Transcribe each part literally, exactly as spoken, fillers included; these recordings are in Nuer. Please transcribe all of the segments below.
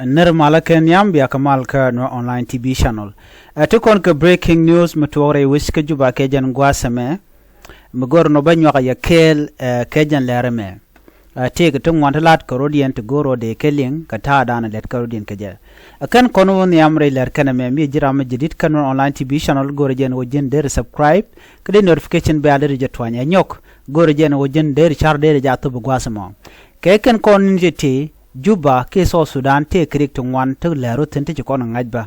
Nir malä kɛ nhiam bia kɛ mal kä Nuer Online T V channel. Ɛ ti kɔn kɛ breaking news mi tuɔɔk rɛy wec kä Juba kɛ jɛn gua̱a̱th ɛmɛ. Mi gör nɔ bä nyuak a yɛ kɛɛl ɛ kɛ jɛn lɛr ɛmɛ. Ɛ tëëk ti ŋuan ti la̱t kɛ rɔ̱diɛn ti gör rɔ dee kɛ liŋ kɛ ta̱a̱dan lɛt kɛ rɔ̱diɛn kɛ jɛ. Ɛ kɛn kɔn wä nhiam rɛy lɛr kɛn ɛmɛ mi ji̱ ram mi jɛ di̱t kä Nuer Online T V channel gör jɛn wä ji̱n deri subscribe kä dee notification bell deri jɛ tuany ɛ nyɔk. Gör jɛn wä ji̱n deri car deri jɛ a thop gua̱a̱th ɛmɔ. Kɛ kɛn kɔn ni ti ti Juba kiɛ South Sudan tëë kɛ rik ti ŋuan ti lɛr wä thi̱n ti ci kɔn ŋa̱c bä.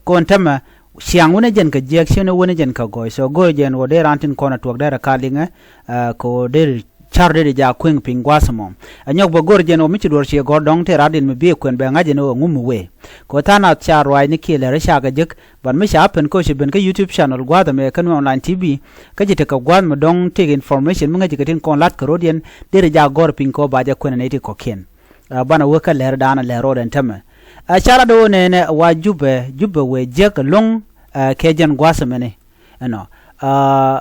Kɔn tämɛ ciaŋ wänä jɛn kɛ jiäk ciɛn wänä jɛn kɛ gɔɔy. So go̱o̱r jɛn ɣöö dee raan tin kɔn a tuɔk derɛ ka liŋɛ, ɛ, kɛ ɣöö dee car dee ja kueŋ piny gua̱a̱th ɛmɔ. Ɛ nyɔk bä go̱o̱r jɛn ɣöö mi ci duɔ̱r ciɛ gɔ̱r dɔ̱ŋ tëë raan din mi biɛ kuɛn bɛ ŋa̱c ɛn ɣöö ŋu mi wee. Kɛ ɣöö tha̱a̱ŋ nath ca ruaacni kiɛ lɛr ca kɛ jek, but mi ca pɛn kä ci ben kä YouTube channel gua̱a̱th ɛmɛ kä Nuer Online T V, kä ci tekɛ gua̱a̱th mi dɔ̱ŋ tëëk information mi ŋäc kɛ tin kɔn la̱t kɛ rɔ̱diɛn, dee rɛ ja gɔ̱r piny kɛ ɣöö ba jɛ kuɛn ɛ nɛy ti kɔ̱kiɛn. Ɛ, banɛ wä kä lɛr daanɛ lɛr rɔɔdɛn tämɛ. Ɛ, ca lat ɣöö nɛnɛ wa Jubɛ, Jubɛ wëë jiäk ɛlɔ̱ŋ, ɛ, kɛ jɛn gua̱a̱th ɛmɛni. Ɛnɔ. Ɛ,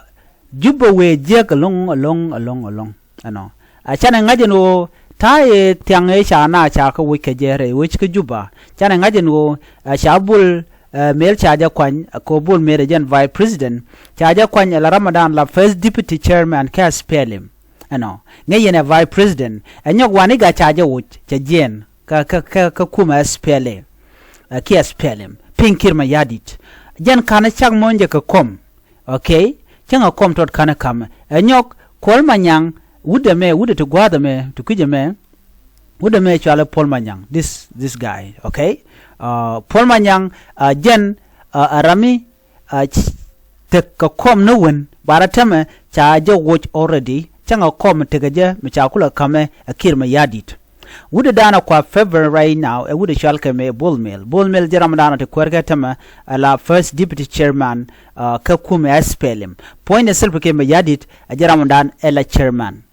Jubɛ wëë jiäk ɛlɔ̱ŋ, ɛlɔ̱ŋ, ɛlɔ̱ŋ, ɛlɔ̱ŋ. Ɛnɔ. Ɛ, canɛ ŋa̱c ɛn ɣöö ta̱a̱ yɛ thiaŋ ëë ca na ca kä wec kɛ jɛ rɛy wec kä Juba. Canɛ ŋa̱c ɛn ɣöö, ɛ, ca Bol, ɛ, Mel ca jɛ kuany, ɛ, kɛ Bol Mel ɛ jɛn vice president. Ca jɛ kuany ɛ la Ramadan la first deputy chairman kɛ S P L M. Ɛnɔ, ŋäc yɛn ɛ vice president. Ɛ nyɔk wani ga ca jɛ woc, cɛ jiɛn. Kä, kä, kä, kä kumɛ S P L A. Ɛ, kiɛ S P L M. Piny Kiir Mayardit. Jɛn ka̱n cak muɔ̱ny jɛ kɛ kɔm. Okay? Cäŋ ɛ kɔm tɔt ka̱n ɛ ka̱mɛ. Ɛ nyɔk, Kuɔl Manyaŋ, wut ɛmɛ, wut ɛ ti gua̱a̱th ɛmɛ, ti kui̱c ɛmɛ. Wut ɛmɛ cualɛ Puɔl Manyaŋ. This, this guy. Okay? Ɛ, Puɔl Manyaŋ, ɛ, jɛn, ɛ, ɛ rami, a, c-, tekɛ kɔm ni wen, ba rɔ tämɛ ca jɛ woc already, cäŋɛ kɔm tekɛ jɛ mi ca kulɛ ka̱mɛ ɛ Kiir Mayardit. Wut ɛ da̱a̱n ɛ kua favor right now, ɛ wut ɛ cual kɛ mɛ Bol Mel. Bol Mel jɛ ram da̱a̱n ɛ ti kuäär kɛ tämɛ, ɛ la first deputy chairman, a, kä kumɛ S P L M. Puɔ̱nydɛ Salva Kiir Mayardit, ɛ jɛ ram da̱a̱n ɛ la chairman.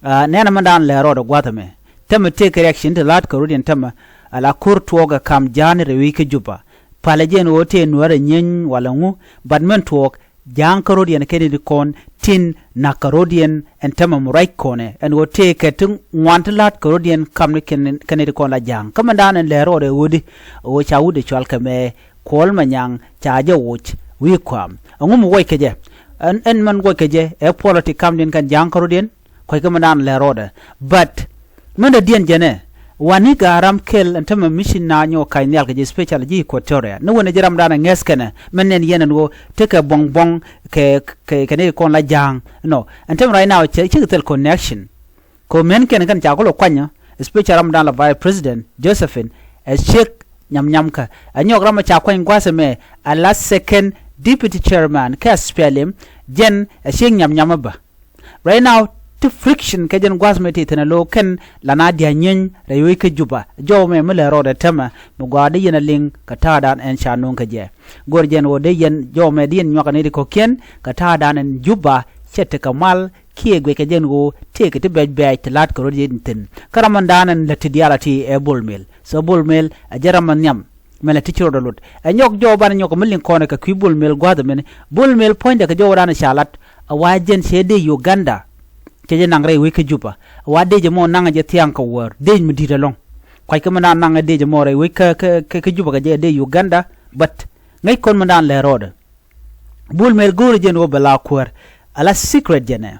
A, nɛnɛ mɛn da̱a̱n lɛ rɔɔdɛ gua̱th ɛmɛ. Tämɛ tëëkɛ reaction ti la̱t kɛ rɔ̱diɛn tämɛ, a la ko̱r tuɔɔk ɛ ka̱m ja̱a̱n rɛy wec kä Juba. Palɛ jɛn ɣöö tëë Nuäärɛ nyieeny walɛ ŋu, but mɛn tuɔɔk ja̱a̱ŋ kä rɔ̱diɛn kɛn i̱ ti kɔn tin na̱k kɛ rɔ̱diɛn ɛn tämɛ mi ruac kɔnɛ. Ɛn ɣöö tëëkɛ ti ŋuan ti la̱t kɛ rɔ̱diɛn ka̱m ni kɛn, kɛn i̱ ti kɔn la ja̱a̱ŋ. Kä mɛn da̱a̱n ɛn lɛ rɔɔdɛ ɣöödi, ɣöö ca wut ɛ cual kɛ mɛ Kuɔl Manyaŋ ca jɛ woc wi̱i̱ kua̱a̱m. Ɛŋu mi wuɔc kɛ jɛ? Ɛn, ɛn mɛn wuɔc kɛ jɛ, ɛ puɔlɔ ti ka̱mdiɛn kɛn ja̱a̱ŋ kä rɔ̱diɛn, kua̱ckɛ mɛn da̱a̱n lɛ rɔɔdɛ. But mɛn dɔ̱diɛn jɛnɛ, wani ga̱a̱ ram kɛl ɛn tämɛ mi ci naath nyɔk ka̱c nhial kɛ jɛ, especially ji̱ Equatoria. Ni wen ɛ ji̱ ram da̱a̱n ɛ ŋäth kɛnɛ, mɛn nɛn yɛn ɛn ɣöö tekɛ buɔ̱ŋ buɔ̱ŋ kɛ, kɛ, kɛ ni kɔn la ja̱a̱ŋ. Nɔ, ɛn tämɛ right now, cɛ, cikɛ thil connection. Kɛ mɛn kɛn kɛn ca kulɛ kuanyä, especially ram da̱a̱n la Vice President Josephine, ɛ ciek nyam nyam kä. Ɛ nyɔk ram ɛ ca kuany gua̱a̱th ɛmɛ, ɛ la second deputy chairman kä S P L M, jɛn ɛ ciek nyam nyam ɛ bä. Right now, ti friction kɛ jɛn gua̱a̱th mɛ ti thi̱n ɛ lo̱o̱ kɛn la na dia̱a̱ nyieeny rɛy wec kä Juba. Jɔw mɛ mi lɛ rɔɔdɛ tämɛ, mi gɔaa dee yɛn a liŋ kɛ ta̱a̱dan ɛn ca nuŋ kɛ jɛ. Go̱r jɛn ɣöö dee yɛn, jɔw mɛ dee yɛn nyuak ɛ ni ti kɔ̱kiɛn, kɛ ta̱a̱dan ɛn Juba, cɛ tekɛ mal, kiɛ guic kɛ jɛn ɣöö tëëkɛ ti bɛc bɛɛc ti la̱t kɛ rɔ̱diɛn thi̱n. Kä ram ɛn da̱a̱n ɛn lät ti diaal a ti ɛ Bol Mel. So Bol Mel, ɛ jɛ ram ɛn nhiam. Mɛn lɛ ti ci rɔɔdɛ lot. Ɛ nyɔk jɔw banɛ nyɔk mi liŋ kɔnɛ kɛ kui̱ Bol Mel gua̱a̱th ɛmɛn. Bol Mel puɔ̱nydɛ kɛ jɔw dan ca lat. A wa jɛn cɛ dee Uganda. Cɛ jɛ naŋ rɛy wec kä Juba. A wa dee jɛ mɔ naŋ jɛ thiaŋ kɛ wäär. Dee mi di̱t ɛlɔ̱ŋ. Kua̱ckɛ mi da̱a̱n naŋ dee jɛ mɔ rɛy wec kä, kä, kä, kä Juba kɛ jɛ dee Uganda. But ŋäc kɔn mi da̱a̱n lɛ rɔɔdɛ. Bol Mel go̱o̱rɛ jɛn wä bɛ la kuäär. A la secret jɛnɛ.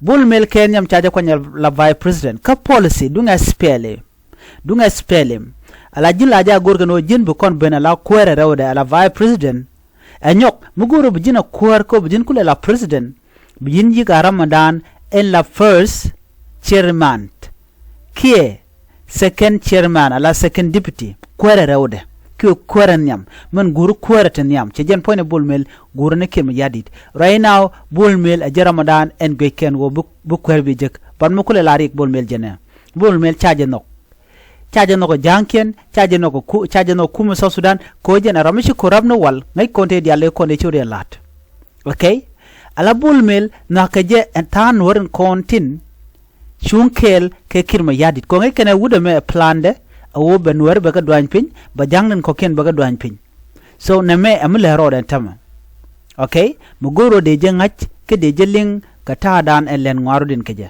Bol Mel kɛn nyam ca jɛ kuany la vice president. Kä policy duŋ S P L A. Duŋ S P L M. Ala ji̱n la jɛ a go̱r kɛn ɣöö ji̱n bi kɔn ben ala kuäärɛ rɛwdɛ ala vice president. Ɛ nyɔk mi go̱r ɣöö bi ji̱n a kuäär kä bi ji̱n kulɛ la president. Bi ji̱n yi̱k a Ramadan ɛn la first chairman. Kiɛ second chairman ala second deputy. Kuäärɛ rɛwdɛ. Kiɛ kuäärɛ nhiam. Mɛn go̱r kuäärɛ ti nhiam. Cɛ jɛn puɔ̱nydɛ Bol Mel go̱r ni Kiir Mayardit. Right now, Bol Mel ɛ jɛ Ramadan ɛn guic kɛn ɣöö bi, bi kuäär bi jek. But mi kulɛ la riɛk Bol Mel jɛnɛ. Bol Mel ca jɛ nhɔk. Ca jɛ nhɔk ɛ ja̱a̱ŋkiɛn, ca jɛ nhɔk ɛ ku-, ca jɛ nhɔk kumɛ South Sudan, kɛ ɣöö jɛn ɛ ram mi ci kɔn rap ni wal, ŋäc kɔn tëë diaal ëë kɔn dee ci rɔ̱diɛn la̱t. Okay? Ala Bol Mel nhɔakɛ jɛ ɛn tha̱a̱ŋ Nuäär in kɔn tin cuŋ kɛɛl kɛ Kiir Mayardit. Kɛ ɣöö ŋäc kɛn ɛ wut ɛmɛ ɛ plandɛ, ɛ ɣöö bɛ Nuäär bɛ kɛ duany piny, bɛ ja̱ŋdɛn kɔ̱kiɛn bɛ kɛ duany piny. So nɛmɛ ɛ mi lɛ rɔɔdɛ ɛn tämɛ. Okay? Mi go̱o̱r ɣöö dee jɛ ŋa̱c, kä dee jɛ liŋ kɛ ta̱a̱dan ɛn lɛn ŋɔaarɔ̱diɛn kɛ jɛ.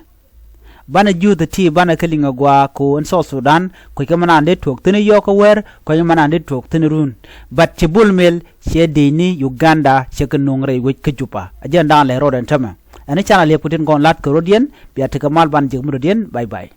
Banɛ juuth ti banɛ kä liŋ a gɔaa ko in South Sudan, kuec kä mɛ naan dee tuɔɔk thi̱n yɔɔk kä wɛr, kuec mɛ naan dee tuɔɔk thi̱n run. But ci Bol Mel ciɛ dec ni Uganda ciɛ kɛ nuŋ rɛy wec kä Juba. A jɛn da̱a̱n lɛ rɔɔdɛn tämɛ. Ɛn i̱ canɛ liɛp ku tin kɔn la̱t kɛ rɔɔdiɛn, bia tekɛ mal ban jek mi rɔɔdiɛn, bye bye.